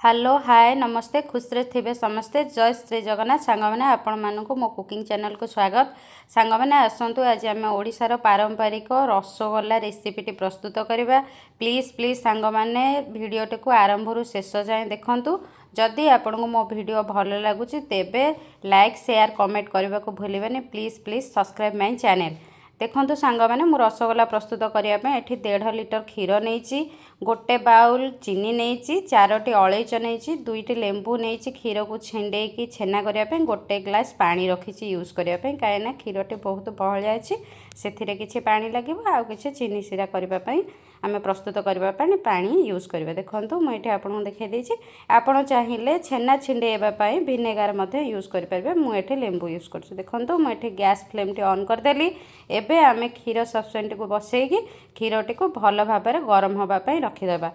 Hello, ହାଏ, ନମସ୍ତେ। ଖୁସିରେ ଥିବେ ସମସ୍ତେ। ଜୟ ଶ୍ରୀ ଜଗନ୍ନାଥ। ସାଙ୍ଗମାନେ, ଆପଣମାନଙ୍କୁ ମୋ କୁକିଂ ଚ୍ୟାନେଲକୁ ସ୍ୱାଗତ। ସାଙ୍ଗମାନେ, ଆସନ୍ତୁ ଆଜି ଆମେ ଓଡ଼ିଶାର ପାରମ୍ପରିକ ରସଗୋଲା ରେସିପିଟି ପ୍ରସ୍ତୁତ କରିବା। ପ୍ଲିଜ୍ ପ୍ଲିଜ୍ ସାଙ୍ଗମାନେ, ଭିଡ଼ିଓଟିକୁ ଆରମ୍ଭରୁ ଶେଷ ଯାଏଁ ଦେଖନ୍ତୁ। ଯଦି ଆପଣଙ୍କୁ ମୋ ଭିଡ଼ିଓ ଭଲ ଲାଗୁଛି, ତେବେ ଲାଇକ୍, ସେୟାର, କମେଣ୍ଟ କରିବାକୁ ଭୁଲିବେନି। Please please subscribe my channel. ଦେଖନ୍ତୁ ସାଙ୍ଗମାନେ, ମୁଁ ରସଗୋଲା ପ୍ରସ୍ତୁତ କରିବା ପାଇଁ ଏଠି 1.5 ଲିଟର କ୍ଷୀର ନେଇଛି, ଗୋଟେ ବାଉଲ୍ ଚିନି ନେଇଛି, ଚାରୋଟି ଅଳେଇଚ ନେଇଛି, ଦୁଇଟି ଲେମ୍ବୁ ନେଇଛି କ୍ଷୀରକୁ ଛିଣ୍ଡେଇକି ଛେନା କରିବା ପାଇଁ। ଗୋଟେ ଗ୍ଲାସ୍ ପାଣି ରଖିଛି ୟୁଜ୍ କରିବା ପାଇଁ, କାହିଁକିନା କ୍ଷୀରଟି ବହୁତ ବହଳିଆ ଅଛି, ସେଥିରେ କିଛି ପାଣି ଲାଗିବ ଆଉ କିଛି ଚିନି ଶିରା କରିବା ପାଇଁ, ଆମେ ପ୍ରସ୍ତୁତ କରିବା ପାଇଁ ପାଣି ୟୁଜ୍ କରିବା। ଦେଖନ୍ତୁ, ମୁଁ ଏଠି ଆପଣଙ୍କୁ ଦେଖାଇ ଦେଇଛି। ଆପଣ ଚାହିଁଲେ ଛେନା ଛିଣ୍ଡେଇବା ପାଇଁ ଭିନେଗାର ମଧ୍ୟ ୟୁଜ୍ କରିପାରିବେ। ମୁଁ ଏଠି ଲେମ୍ବୁ ୟୁଜ୍ କରୁଛି। ଦେଖନ୍ତୁ, ମୁଁ ଏଠି ଗ୍ୟାସ୍ ଫ୍ଲେମ୍ଟି ଅନ୍ କରିଦେଲି। ଏବେ ଆମେ କ୍ଷୀର ସସ୍ପେନ୍ଟିକୁ ବସେଇକି କ୍ଷୀରଟିକୁ ଭଲ ଭାବରେ ଗରମ ହେବା ପାଇଁ ରଖିଦେବା।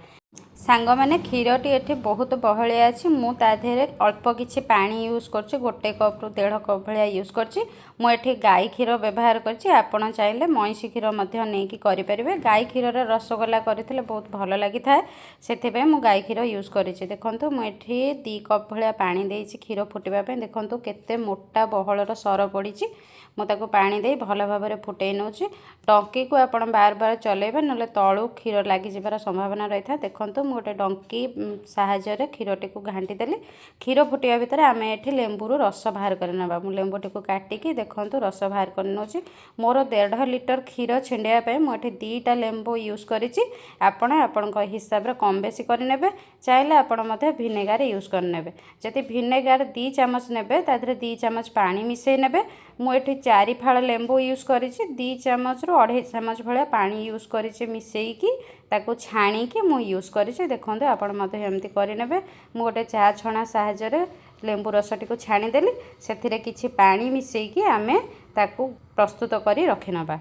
ସାଙ୍ଗମାନେ, କ୍ଷୀରଟି ଏଠି ବହୁତ ବହଳିଆ ଅଛି। ମୁଁ ତା ଦେହରେ ଅଳ୍ପ କିଛି ପାଣି ୟୁଜ୍ କରୁଛି। ଗୋଟେ କପ୍ରୁ ଦେଢ଼ କପ୍ ଭଳିଆ ୟୁଜ୍ କରିଛି। ମୁଁ ଏଠି ଗାଈ କ୍ଷୀର ବ୍ୟବହାର କରିଛି। ଆପଣ ଚାହିଁଲେ ମଇଁଷି କ୍ଷୀର ମଧ୍ୟ ନେଇକି କରିପାରିବେ। ଗାଈ କ୍ଷୀରରେ ରସଗୋଲା କରିଥିଲେ ବହୁତ ଭଲ ଲାଗିଥାଏ, ସେଥିପାଇଁ ମୁଁ ଗାଈ କ୍ଷୀର ୟୁଜ୍ କରିଛି। ଦେଖନ୍ତୁ, ମୁଁ ଏଠି 2 କପ୍ ଭଳିଆ ପାଣି ଦେଇଛି କ୍ଷୀର ଫୁଟିବା ପାଇଁ। ଦେଖନ୍ତୁ, କେତେ ମୋଟା ବହଳର ସର ପଡ଼ିଛି। ମୁଁ ତାକୁ ପାଣି ଦେଇ ଭଲ ଭାବରେ ଫୁଟେଇ ନେଉଛି। ଡଙ୍କିକୁ ଆପଣ ବାର ବାର ଚଲେଇବେ, ନହେଲେ ତଳୁ କ୍ଷୀର ଲାଗିଯିବାର ସମ୍ଭାବନା ରହିଥାଏ। ଦେଖନ୍ତୁ, ମୁଁ ଗୋଟେ ଡଙ୍କି ସାହାଯ୍ୟରେ କ୍ଷୀରଟିକୁ ଘାଣ୍ଟି ଦେଲି। କ୍ଷୀର ଫୁଟିବା ଭିତରେ ଆମେ ଏଠି ଲେମ୍ବୁରୁ ରସ ବାହାର କରି ନେବା। ମୁଁ ଲେମ୍ବୁଟିକୁ କାଟିକି, ଦେଖନ୍ତୁ, ରସ ବାହାର କରି ନେଉଛି। ମୋର 1.5 ଲିଟର କ୍ଷୀର ଛିଣ୍ଡେଇବା ପାଇଁ ମୁଁ ଏଠି 2ଟା ଲେମ୍ବୁ ୟୁଜ୍ କରିଛି। ଆପଣ ଆପଣଙ୍କ ହିସାବରେ କମ୍ ବେଶୀ କରିନେବେ। ଚାହିଁଲେ ଆପଣ ମଧ୍ୟ ଭିନେଗାର ୟୁଜ୍ କରିନେବେ। ଯଦି ଭିନେଗାର 2 ଚାମଚ ନେବେ, ତା ଦେହରେ 2 ଚାମଚ ପାଣି ମିଶାଇ ନେବେ। ମୁଁ ଏଠି ଚାରି ଫାଳ ଲେମ୍ବୁ ୟୁଜ୍ କରିଛି। 2 ଚାମଚରୁ ଅଢ଼େଇ ଚାମଚ ଭଳିଆ ପାଣି ୟୁଜ୍ କରିଛି, ମିଶାଇକି ତାକୁ ଛାଣିକି ମୁଁ ୟୁଜ୍ କରିଛି। ଦେଖନ୍ତୁ, ଆପଣ ମଧ୍ୟ ଏମିତି କରିନେବେ। ମୁଁ ଗୋଟେ ଚା ଛଣା ସାହାଯ୍ୟରେ ଲେମ୍ବୁ ରସଟିକୁ ଛାଣିଦେଲି। ସେଥିରେ କିଛି ପାଣି ମିଶାଇକି ଆମେ ତାକୁ ପ୍ରସ୍ତୁତ କରି ରଖିନେବା।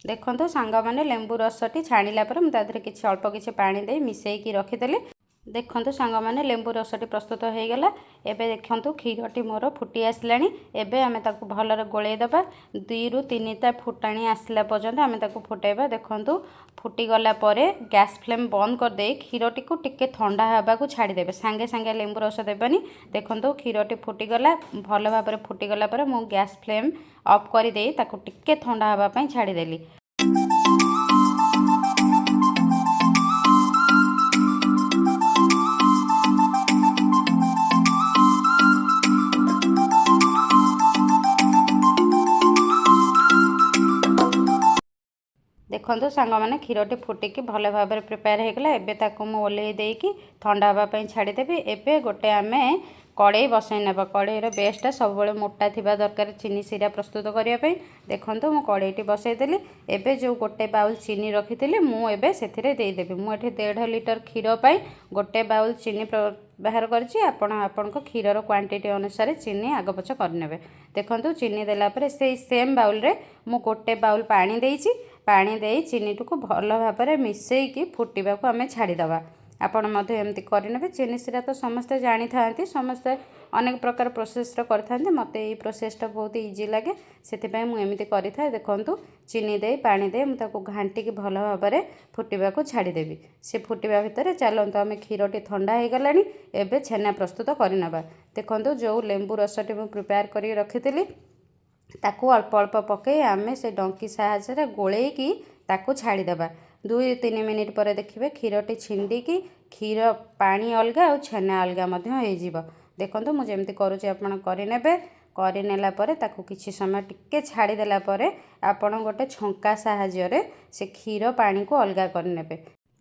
ଦେଖନ୍ତୁ ସାଙ୍ଗମାନେ, ଲେମ୍ବୁ ରସଟି ଛାଣିଲା ପରେ ମୁଁ ତା ଦେହରେ କିଛି ଅଳ୍ପ କିଛି ପାଣି ଦେଇ ମିଶାଇକି ରଖିଦେଲି। ଦେଖନ୍ତୁ ସାଙ୍ଗମାନେ, ଲେମ୍ବୁ ରସଟି ପ୍ରସ୍ତୁତ ହୋଇଗଲା। ଏବେ ଦେଖନ୍ତୁ, କ୍ଷୀରଟି ମୋର ଫୁଟି ଆସିଲାଣି। ଏବେ ଆମେ ତାକୁ ଭଲରେ ଗୋଳେଇ ଦେବା। ଦୁଇରୁ ତିନିଟା ଫୁଟାଣି ଆସିଲା ପର୍ଯ୍ୟନ୍ତ ଆମେ ତାକୁ ଫୁଟାଇବା। ଦେଖନ୍ତୁ, ଫୁଟିଗଲା ପରେ ଗ୍ୟାସ୍ ଫ୍ଲେମ୍ ବନ୍ଦ କରିଦେଇ କ୍ଷୀରଟିକୁ ଟିକେ ଥଣ୍ଡା ହେବାକୁ ଛାଡ଼ିଦେବେ। ସାଙ୍ଗେ ସାଙ୍ଗେ ଲେମ୍ବୁ ରସ ଦେବେନି। ଦେଖନ୍ତୁ, କ୍ଷୀରଟି ଫୁଟିଗଲା। ଭଲ ଭାବରେ ଫୁଟିଗଲା ପରେ ମୁଁ ଗ୍ୟାସ୍ ଫ୍ଲେମ୍ ଅଫ୍ କରିଦେଇ ତାକୁ ଟିକେ ଥଣ୍ଡା ହେବା ପାଇଁ ଛାଡ଼ିଦେଲି। ଦେଖନ୍ତୁ ସାଙ୍ଗମାନେ, କ୍ଷୀରଟି ଫୁଟିକି ଭଲ ଭାବରେ ପ୍ରିପେୟାର ହେଇଗଲା। ଏବେ ତାକୁ ମୁଁ ଓହ୍ଲେଇ ଦେଇକି ଥଣ୍ଡା ହେବା ପାଇଁ ଛାଡ଼ିଦେବି। ଏବେ ଗୋଟେ ଆମେ କଡ଼େଇ ବସାଇ ନେବା। କଡ଼େଇର ବେସ୍ଟା ସବୁବେଳେ ମୋଟା ଥିବା ଦରକାର ଚିନି ଶିରା ପ୍ରସ୍ତୁତ କରିବା ପାଇଁ। ଦେଖନ୍ତୁ, ମୁଁ କଡ଼େଇଟି ବସାଇଦେଲି। ଏବେ ଯେଉଁ ଗୋଟେ ବାଉଲ୍ ଚିନି ରଖିଥିଲି, ମୁଁ ଏବେ ସେଥିରେ ଦେଇଦେବି। ମୁଁ ଏଠି 1.5 ଲିଟର କ୍ଷୀର ପାଇଁ ଗୋଟେ ବାଉଲ୍ ଚିନି ବ୍ୟବହାର କରିଛି। ଆପଣ ଆପଣଙ୍କ କ୍ଷୀରର କ୍ୱାଣ୍ଟିଟି ଅନୁସାରେ ଚିନି ଆଗ ପଛ କରିନେବେ। ଦେଖନ୍ତୁ, ଚିନି ଦେଲା ପରେ ସେଇ ସେମ୍ ବାଉଲ୍ରେ ମୁଁ ଗୋଟେ ବାଉଲ୍ ପାଣି ଦେଇଛି। ପାଣି ଦେଇ ଚିନିଟିକୁ ଭଲ ଭାବରେ ମିଶାଇକି ଫୁଟିବାକୁ ଆମେ ଛାଡ଼ିଦେବା। ଆପଣ ମଧ୍ୟ ଏମିତି କରିନେବେ। ଚିନି ଶିରା ତ ସମସ୍ତେ ଜାଣିଥାନ୍ତି, ସମସ୍ତେ ଅନେକ ପ୍ରକାର ପ୍ରୋସେସ୍ର କରିଥାନ୍ତି। ମୋତେ ଏଇ ପ୍ରୋସେସ୍ଟା ବହୁତ ଇଜି ଲାଗେ, ସେଥିପାଇଁ ମୁଁ ଏମିତି କରିଥାଏ। ଦେଖନ୍ତୁ, ଚିନି ଦେଇ, ପାଣି ଦେଇ ମୁଁ ତାକୁ ଘାଣ୍ଟିକି ଭଲ ଭାବରେ ଫୁଟିବାକୁ ଛାଡ଼ିଦେବି। ସେ ଫୁଟିବା ଭିତରେ ଚାଲନ୍ତୁ ଆମେ, କ୍ଷୀରଟି ଥଣ୍ଡା ହେଇଗଲାଣି, ଏବେ ଛେନା ପ୍ରସ୍ତୁତ କରିନେବା। ଦେଖନ୍ତୁ, ଯେଉଁ ଲେମ୍ବୁ ରସଟି ମୁଁ ପ୍ରିପେୟାର କରିକି ରଖିଥିଲି, ତାକୁ ଅଳ୍ପ ଅଳ୍ପ ପକାଇ ଆମେ ସେ ଡଙ୍କି ସାହାଯ୍ୟରେ ଗୋଳେଇକି ତାକୁ ଛାଡ଼ିଦେବା। 2-3 ମିନିଟ୍ ପରେ ଦେଖିବେ, କ୍ଷୀରଟି ଛିଣ୍ଡିକି କ୍ଷୀର ପାଣି ଅଲଗା ଆଉ ଛେନା ଅଲଗା ମଧ୍ୟ ହେଇଯିବ। ଦେଖନ୍ତୁ, ମୁଁ ଯେମିତି କରୁଛି, ଆପଣ କରିନେବେ। କରିନେଲା ପରେ ତାକୁ କିଛି ସମୟ ଟିକେ ଛାଡ଼ିଦେଲା ପରେ ଆପଣ ଗୋଟେ ଛଙ୍କା ସାହାଯ୍ୟରେ ସେ କ୍ଷୀର ପାଣିକୁ ଅଲଗା କରିନେବେ।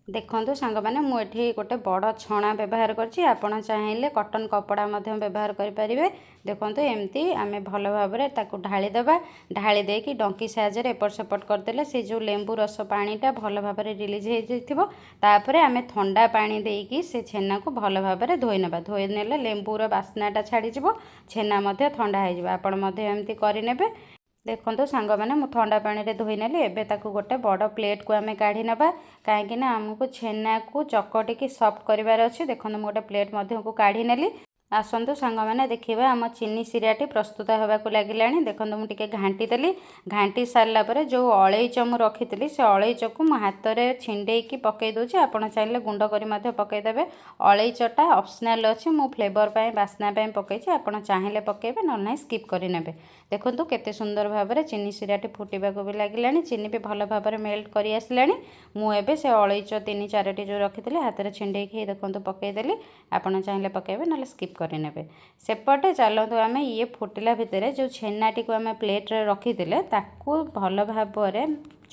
ଦେଖନ୍ତୁ ସାଙ୍ଗମାନେ, ମୁଁ ଏଠି ଗୋଟେ ବଡ଼ ଛଣା ବ୍ୟବହାର କରିଛି। ଆପଣ ଚାହିଁଲେ କଟନ୍ କପଡ଼ା ମଧ୍ୟ ବ୍ୟବହାର କରିପାରିବେ। ଦେଖନ୍ତୁ, ଏମିତି ଆମେ ଭଲ ଭାବରେ ତାକୁ ଢାଳିଦେବା। ଢାଳି ଦେଇକି ଡଙ୍କି ସାହାଯ୍ୟରେ ଏପଟ ସେପଟ କରିଦେଲେ ସେ ଯେଉଁ ଲେମ୍ବୁ ରସ ପାଣିଟା ଭଲ ଭାବରେ ରିଲିଜ୍ ହେଇଯାଇଥିବ। ତାପରେ ଆମେ ଥଣ୍ଡା ପାଣି ଦେଇକି ସେ ଛେନାକୁ ଭଲ ଭାବରେ ଧୋଇ ନେବା। ଧୋଇ ନେଲେ ଲେମ୍ବୁର ବାସ୍ନାଟା ଛାଡ଼ିଯିବ, ଛେନା ମଧ୍ୟ ଥଣ୍ଡା ହେଇଯିବ। ଆପଣ ମଧ୍ୟ ଏମିତି କରିନେବେ। ଦେଖନ୍ତୁ ସାଙ୍ଗମାନେ, ମୁଁ ଥଣ୍ଡା ପାଣିରେ ଧୋଇ ନେଲି। ଏବେ ତାକୁ ଗୋଟେ ବଡ଼ ପ୍ଲେଟ୍କୁ ଆମେ କାଢ଼ି ନେବା, କାହିଁକିନା ଆମକୁ ଛେନାକୁ ଚକଟିକି ସଫ୍ଟ କରିବାର ଅଛି। ଦେଖନ୍ତୁ, ମୁଁ ଗୋଟେ ପ୍ଲେଟ୍ ମଧ୍ୟକୁ କାଢ଼ି ନେଲି। ଆସନ୍ତୁ ସାଙ୍ଗମାନେ, ଦେଖିବା ଆମ ଚିନି ଶିରାଟି ପ୍ରସ୍ତୁତ ହେବାକୁ ଲାଗିଲାଣି। ଦେଖନ୍ତୁ, ମୁଁ ଟିକେ ଘାଣ୍ଟି ଦେଲି। ଘାଣ୍ଟି ସାରିଲା ପରେ ଯେଉଁ ଅଳେଇଚ ମୁଁ ରଖିଥିଲି, ସେ ଅଳେଇଚକୁ ମୁଁ ହାତରେ ଛିଣ୍ଡେଇକି ପକାଇ ଦେଉଛି। ଆପଣ ଚାହିଁଲେ ଗୁଣ୍ଡ କରି ମଧ୍ୟ ପକାଇଦେବେ। ଅଳେଇଚଟା ଅପସନାଲ୍ ଅଛି। ମୁଁ ଫ୍ଲେଭର୍ ପାଇଁ, ବାସ୍ନା ପାଇଁ ପକାଇଛି। ଆପଣ ଚାହିଁଲେ ପକାଇବେ, ନହେଲେ ନାହିଁ, ସ୍କିପ୍ କରିନେବେ। ଦେଖନ୍ତୁ, କେତେ ସୁନ୍ଦର ଭାବରେ ଚିନି ଶିରାଟି ଫୁଟିବାକୁ ବି ଲାଗିଲାଣି। ଚିନି ବି ଭଲ ଭାବରେ ମେଲ୍ଟ କରି ଆସିଲାଣି। ମୁଁ ଏବେ ସେ ଅଳେଇଚ ତିନି ଚାରୋଟି ଯେଉଁ ରଖିଥିଲି, ହାତରେ ଛିଣ୍ଡେଇକି, ଦେଖନ୍ତୁ, ପକାଇଦେଲି। ଆପଣ ଚାହିଁଲେ ପକାଇବେ, ନହେଲେ ସ୍କିପ୍ କରିନେବେ। ସେପଟେ ଚାଲନ୍ତୁ, ଆମେ ଇଏ ଫୁଟିଲା ଭିତରେ ଯେଉଁ ଛେନାଟିକୁ ଆମେ ପ୍ଲେଟ୍ରେ ରଖିଥିଲେ, ତାକୁ ଭଲ ଭାବରେ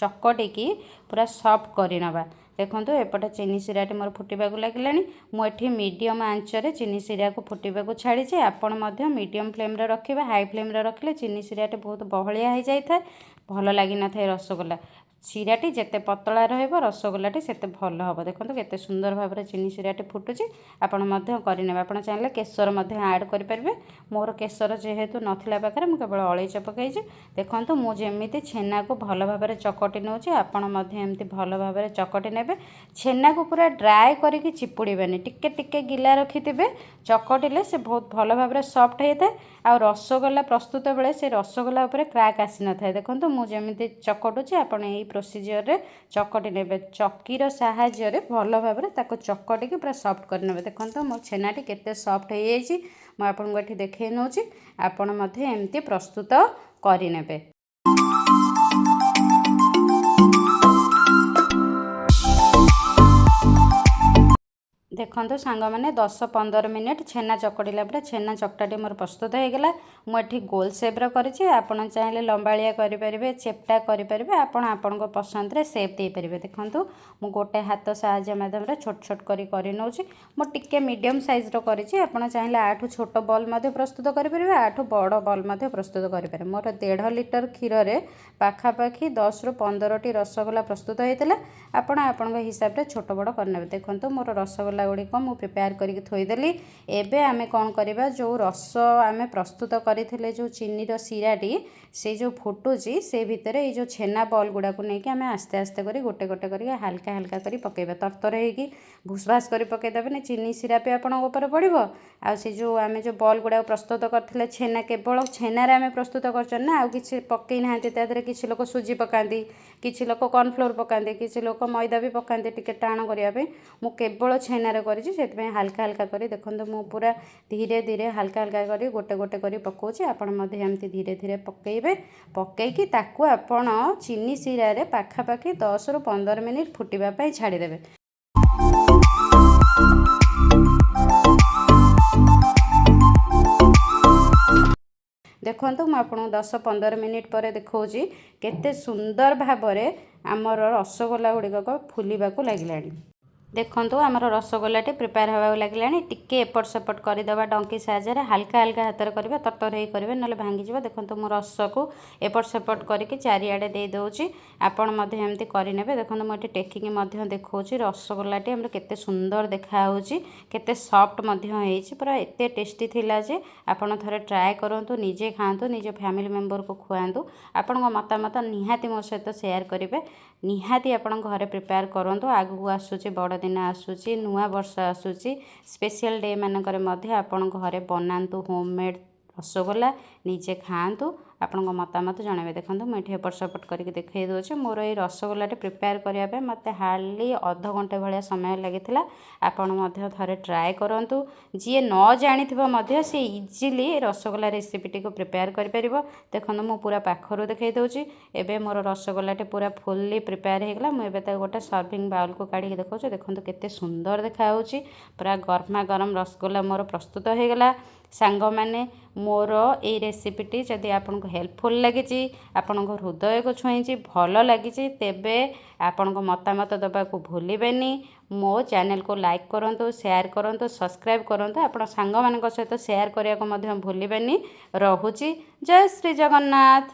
ଚକଟିକି ପୁରା ସଫ୍ଟ କରିନେବା। ଦେଖନ୍ତୁ, ଏପଟେ ଚିନି ଶିରାଟି ମୋର ଫୁଟିବାକୁ ଲାଗିଲାଣି। ମୁଁ ଏଠି ମିଡ଼ିୟମ୍ ଆଞ୍ଚରେ ଚିନି ଶିରାକୁ ଫୁଟିବାକୁ ଛାଡ଼ିଛି। ଆପଣ ମଧ୍ୟ ମିଡ଼ିୟମ୍ ଫ୍ଲେମ୍ରେ ରଖିବେ। ହାଇ ଫ୍ଲେମ୍ରେ ରଖିଲେ ଚିନି ଶିରାଟି ବହୁତ ବହଳିଆ ହେଇଯାଇଥାଏ, ଭଲ ଲାଗିନଥାଏ ରସଗୋଲା। ଶିରାଟି ଯେତେ ପତଳା ରହିବ, ରସଗୋଲାଟି ସେତେ ଭଲ ହେବ। ଦେଖନ୍ତୁ, କେତେ ସୁନ୍ଦର ଭାବରେ ଚିନି ଶିରାଟି ଫୁଟୁଛି। ଆପଣ ମଧ୍ୟ କରିନେବେ। ଆପଣ ଚାହିଁଲେ କେଶର ମଧ୍ୟ ଆଡ଼୍ କରିପାରିବେ। ମୋର କେଶର ଯେହେତୁ ନଥିଲା ପାଖରେ, ମୁଁ କେବଳ ଅଳେଇଚ ପକାଇଛି। ଦେଖନ୍ତୁ, ମୁଁ ଯେମିତି ଛେନାକୁ ଭଲ ଭାବରେ ଚକଟି ନେଉଛି, ଆପଣ ମଧ୍ୟ ଏମିତି ଭଲ ଭାବରେ ଚକଟି ନେବେ। ଛେନାକୁ ପୁରା ଡ୍ରାଏ କରିକି ଚିପୁଡ଼ିବେନି, ଟିକେ ଟିକେ ଗିଲା ରଖିଥିବେ। ଚକଟିଲେ ସେ ବହୁତ ଭଲ ଭାବରେ ସଫ୍ଟ ହେଇଥାଏ ଆଉ ରସଗୋଲା ପ୍ରସ୍ତୁତ ବେଳେ ସେ ରସଗୋଲା ଉପରେ କ୍ରାକ୍ ଆସିନଥାଏ। ଦେଖନ୍ତୁ, ମୁଁ ଯେମିତି ଚକଟୁଛି, ଆପଣ ଏଇ ପ୍ରୋସିଜିଅରରେ ଚକଟି ନେବେ। ଚକିର ସାହାଯ୍ୟରେ ଭଲ ଭାବରେ ତାକୁ ଚକଟିକି ପୁରା ସଫ୍ଟ କରିନେବେ। ଦେଖନ୍ତୁ, ମୋ ଛେନାଟି କେତେ ସଫ୍ଟ ହେଇଯାଇଛି, ମୁଁ ଆପଣଙ୍କୁ ଏଠି ଦେଖାଇ ନେଉଛି। ଆପଣ ମଧ୍ୟ ଏମିତି ପ୍ରସ୍ତୁତ କରିନେବେ। ଦେଖନ୍ତୁ ସାଙ୍ଗମାନେ, 10-15 ମିନିଟ୍ ଛେନା ଚକଟିଲା ପରେ ଛେନା ଚକଟାଟି ମୋର ପ୍ରସ୍ତୁତ ହେଇଗଲା। ମୁଁ ଏଠି ଗୋଲ ସେପ୍ର କରିଛି। ଆପଣ ଚାହିଁଲେ ଲମ୍ବାଳିଆ କରିପାରିବେ, ଚେପ୍ଟା କରିପାରିବେ। ଆପଣ ଆପଣଙ୍କ ପସନ୍ଦରେ ସେପ୍ ଦେଇପାରିବେ। ଦେଖନ୍ତୁ, ମୁଁ ଗୋଟେ ହାତ ସାହାଯ୍ୟ ମାଧ୍ୟମରେ ଛୋଟ ଛୋଟ କରି କରି ନେଉଛି। ମୁଁ ଟିକେ ମିଡ଼ିୟମ୍ ସାଇଜ୍ର କରିଛି। ଆପଣ ଚାହିଁଲେ ୟାଠୁ ଛୋଟ ବଲ୍ ମଧ୍ୟ ପ୍ରସ୍ତୁତ କରିପାରିବେ, ୟାଠୁ ବଡ଼ ବଲ୍ ମଧ୍ୟ ପ୍ରସ୍ତୁତ କରିପାରିବେ। ମୋର 1.5 ଲିଟର କ୍ଷୀରରେ ପାଖାପାଖି 10ରୁ 15ଟି ରସଗୋଲା ପ୍ରସ୍ତୁତ ହେଇଥିଲା। ଆପଣ ଆପଣଙ୍କ ହିସାବରେ ଛୋଟ ବଡ଼ କରିନେବେ। ଦେଖନ୍ତୁ, ମୋର ରସଗୋଲା ଗୁଡ଼ିକ ମୁଁ ପ୍ରିପେୟାର କରିକି ଥୋଇଦେଲି। ଏବେ ଆମେ କ'ଣ କରିବା? ଯେଉଁ ରସ ଆମେ ପ୍ରସ୍ତୁତ କରିଥିଲେ, ଯେଉଁ ଚିନିର ଶିରାଟି, ସେ ଯେଉଁ ଫୁଟୁଛି, ସେ ଭିତରେ ଏଇ ଯେଉଁ ଛେନା ବଲ୍ ଗୁଡ଼ାକୁ ନେଇକି ଆମେ ଆସ୍ତେ ଆସ୍ତେ କରି ଗୋଟେ ଗୋଟେ କରିକି ହାଲକା ହାଲକା କରି ପକାଇବା। ତରତର ହେଇକି ଭୁସଭାସ କରି ପକାଇଦେବେନି। ଚିନି ଶିରା ବି ଆପଣଙ୍କ ଉପରେ ପଡ଼ିବ ଆଉ ସେ ଯେଉଁ ଆମେ ଯେଉଁ ବଲ୍ ଗୁଡ଼ାକ ପ୍ରସ୍ତୁତ କରିଥିଲେ, ଛେନା, କେବଳ ଛେନାରେ ଆମେ ପ୍ରସ୍ତୁତ କରିଛନ୍ତି ନା, ଆଉ କିଛି ପକାଇ ନାହାନ୍ତି ତା ଦେହରେ। କିଛି ଲୋକ ସୁଜି ପକାନ୍ତି, କିଛି ଲୋକ କର୍ଣ୍ଣଫ୍ଲୋର୍ ପକାନ୍ତି, କିଛି ଲୋକ ମଇଦା ବି ପକାନ୍ତି ଟିକେ ଟାଣ କରିବା ପାଇଁ। ମୁଁ କେବଳ ଛେନାରେ କରିଛି, ସେଥିପାଇଁ ହାଲକା ହାଲକା କରି, ଦେଖନ୍ତୁ, ମୁଁ ପୁରା ଧୀରେ ଧୀରେ ହାଲକା ହାଲକା କରି ଗୋଟେ ଗୋଟେ କରି ପକାଉଛି। ଆପଣ ମଧ୍ୟ ଏମିତି ଧୀରେ ଧୀରେ ପକାଇବେ। ପକାଇକି ତାକୁ ଆପଣ ଚିନି ଶିରାରେ ପାଖାପାଖି 10ରୁ 15 ମିନିଟ୍ ଫୁଟିବା ପାଇଁ ଛାଡ଼ିଦେବେ। ଦେଖନ୍ତୁ, ମୁଁ ଆପଣଙ୍କୁ 10-15 ମିନିଟ୍ ପରେ ଦେଖାଉଛି, କେତେ ସୁନ୍ଦର ଭାବରେ ଆମର ରସଗୋଲା ଗୁଡ଼ିକ ଫୁଲିବାକୁ ଲାଗିଲାଣି। ଦେଖନ୍ତୁ, ଆମର ରସଗୋଲାଟି ପ୍ରିପେୟାର ହେବାକୁ ଲାଗିଲାଣି। ଟିକେ ଏପଟ ସେପଟ କରିଦେବା ଡଙ୍କି ସାହାଯ୍ୟରେ। ହାଲକା ହାଲକା ହାତରେ କରିବା, ତରତର ହେଇ କରିବେ, ନହେଲେ ଭାଙ୍ଗିଯିବ। ଦେଖନ୍ତୁ, ମୁଁ ରସକୁ ଏପଟ ସେପଟ କରିକି ଚାରିଆଡ଼େ ଦେଇଦେଉଛି। ଆପଣ ମଧ୍ୟ ଏମିତି କରିନେବେ। ଦେଖନ୍ତୁ, ମୁଁ ଏଠି ଟେକିକି ମଧ୍ୟ ଦେଖାଉଛି, ରସଗୋଲାଟି ଆମର କେତେ ସୁନ୍ଦର ଦେଖାହେଉଛି, କେତେ ସଫ୍ଟ ମଧ୍ୟ ହେଇଛି। ପୁରା ଏତେ ଟେଷ୍ଟି ଥିଲା ଯେ ଆପଣ ଥରେ ଟ୍ରାଏ କରନ୍ତୁ, ନିଜେ ଖାଆନ୍ତୁ, ନିଜ ଫ୍ୟାମିଲି ମେମ୍ବରକୁ ଖୁଆନ୍ତୁ। ଆପଣଙ୍କ ମତାମତ ନିହାତି ମୋ ସହିତ ସେୟାର କରିବେ। ନିହାତି ଆପଣ ଘରେ ପ୍ରିପେୟାର କରନ୍ତୁ। ଆଗକୁ ଆସୁଛି ବଡ଼ଦିନ ଆସୁଛି, ନୂଆ ବର୍ଷ ଆସୁଛି, ସ୍ପେଶିଆଲ୍ ଡେ ମାନଙ୍କରେ ମଧ୍ୟ ଆପଣ ଘରେ ବନାନ୍ତୁ ହୋମ୍ ମେଡ଼୍ ରସଗୋଲା, ନିଜେ ଖାଆନ୍ତୁ, ଆପଣଙ୍କ ମତାମତ ଜଣାଇବେ। ଦେଖନ୍ତୁ, ମୁଁ ଏଠି ଏପଟ ସେପଟ କରିକି ଦେଖାଇ ଦେଉଛି। ମୋର ଏଇ ରସଗୋଲାଟି ପ୍ରିପେୟାର କରିବା ପାଇଁ ମୋତେ ହାର୍ଡ଼ଲି ଅଧଘଣ୍ଟେ ଭଳିଆ ସମୟ ଲାଗିଥିଲା। ଆପଣ ମଧ୍ୟ ଥରେ ଟ୍ରାଏ କରନ୍ତୁ। ଯିଏ ନ ଜାଣିଥିବ ମଧ୍ୟ ସେ ଇଜିଲି ରସଗୋଲା ରେସିପିଟିକୁ ପ୍ରିପେୟାର କରିପାରିବ। ଦେଖନ୍ତୁ, ମୁଁ ପୁରା ପାଖରୁ ଦେଖାଇ ଦେଉଛି। ଏବେ ମୋର ରସଗୋଲାଟି ପୁରା ଫୁଲି ପ୍ରିପେୟାର ହେଇଗଲା। ମୁଁ ଏବେ ତାକୁ ଗୋଟେ ସର୍ଭିଂ ବାଉଲକୁ କାଢ଼ିକି ଦେଖାଉଛି। ଦେଖନ୍ତୁ, କେତେ ସୁନ୍ଦର ଦେଖାଯାଉଛି। ପୁରା ଗରମା ଗରମ ରସଗୋଲା ମୋର ପ୍ରସ୍ତୁତ ହେଇଗଲା। ସାଙ୍ଗମାନେ, ମୋର ଏଇ ରେସିପିଟି ଯଦି ଆପଣଙ୍କୁ ହେଲ୍ପଫୁଲ୍ ଲାଗିଛି, ଆପଣଙ୍କ ହୃଦୟକୁ ଛୁଇଁଛି, ଭଲ ଲାଗିଛି, ତେବେ ଆପଣଙ୍କ ମତାମତ ଦେବାକୁ ଭୁଲିବେନି। ମୋ ଚ୍ୟାନେଲକୁ ଲାଇକ୍ କରନ୍ତୁ, ସେୟାର କରନ୍ତୁ, ସବସ୍କ୍ରାଇବ୍ କରନ୍ତୁ। ଆପଣ ସାଙ୍ଗମାନଙ୍କ ସହିତ ସେୟାର କରିବାକୁ ମଧ୍ୟ ଭୁଲିବେନି। ରହୁଛି, ଜୟ ଶ୍ରୀ ଜଗନ୍ନାଥ।